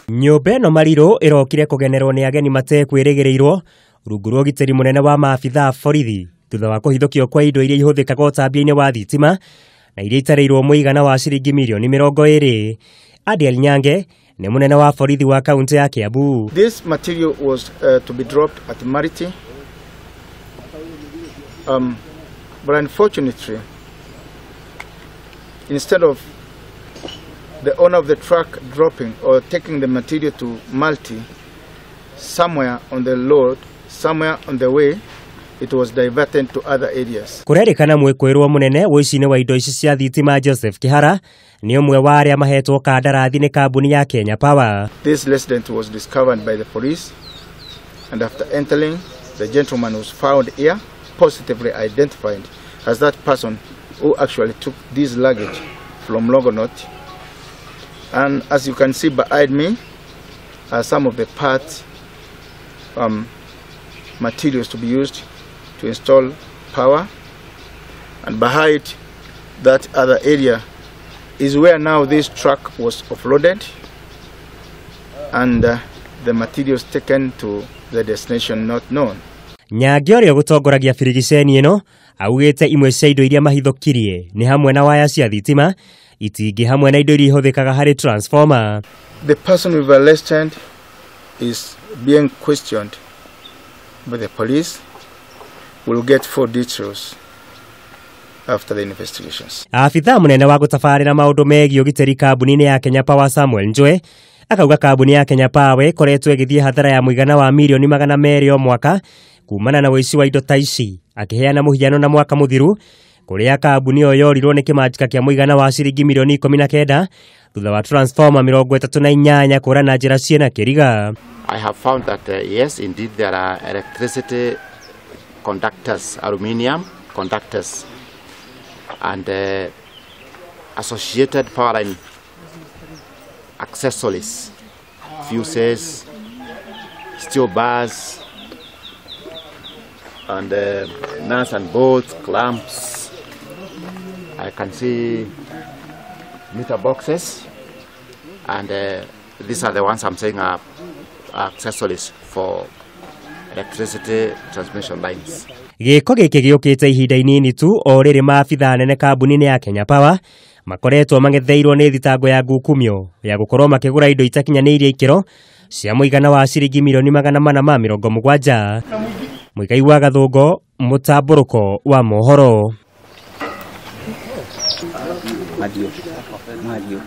Nyũmba ĩno Marirũ ĩrokire kũgenerwo nĩ ageni matekwĩrĩgĩrĩirwo rungu rwa ũgitĩri mũnene wa maabitha a borithi thutha wa kũhithũkio kwa indo iria ihũthĩkaga ũtambia-inĩ wa thitima na iria itarĩirwo mũigana wa ciringi mirioni 20. Adiel Nyange nĩ mũnene wa borithi wa kaunti ya Kiambu. This material was to be dropped at Mariti, but unfortunately, instead of the owner of the truck dropping or taking the material to Malti, somewhere on the road, somewhere on the way, it was diverted to other areas. Kũrerĩkana mwĩkũĩrwo mũnene ũici-inĩ wa indo ici cia thitima Joseph Kihara nĩ ũmwe wa arĩa mahetwo kandarathi nĩ kambuni ya Kenya Power. This resident was discovered by the police, and after entering, the gentleman was found here, positively identified as that person who actually took this luggage from Longonot. And as you can see behind me are some of the parts, materials to be used to install power. And behind that other area is where now this truck was offloaded and the materials taken to the destination not known. Nyange ũrĩa ũgũtongoragia birigiceni ĩno augĩte imwe cia indo iria mahithũkirie nĩ hamwe na waya cia thitima, itingĩ hamwe na indo iria ihũthĩkaga harĩ transformer. The person we've arrested is being questioned by the police. We'll get full details after the investigations. Abithaa mũnene wa gũtabarĩra maũndũ megiĩ ũgitĩri kambuni-inĩ ya Kenya Power Samuel Njue akauga kambuni ya Kenya Power ĩkoretwo ĩgĩthiĩ hathara ya mũigana wa mirioni 200 o mwaka kumana na ũici wa indo ta ici, akĩheana mũhiano na mwaka mũthiru kũrĩa kambuni ĩyo yorirwo nĩ kĩmanjĩka kĩa mũigana wa ciringi mirioni 19 thutha wa transformer 38 kũra na njĩra ciĩna kĩriga. I have found that yes, indeed there are electricity conductors, aluminium conductors, and associated power line accessories, fuses, steel bars, and nuts and bolts, clamps. I can see meter boxes, and these are the ones I'm saying are accessories for electricity transmission lines. Gĩko gĩkĩ gĩũkĩte ihinda inini tu o rĩrĩ maabitha anene kambuni-inĩ ya Kenya Power makoretwo mang'etheirwo nĩ thitango ya ngukumio ya gũkorwo makĩgũra indo itakinyanĩirie ikĩro cia mũigana wa ciringi mirioni 470. Mũigai wa Gathũngo, mũtambũrũko wa mohoro. Mario. Mario.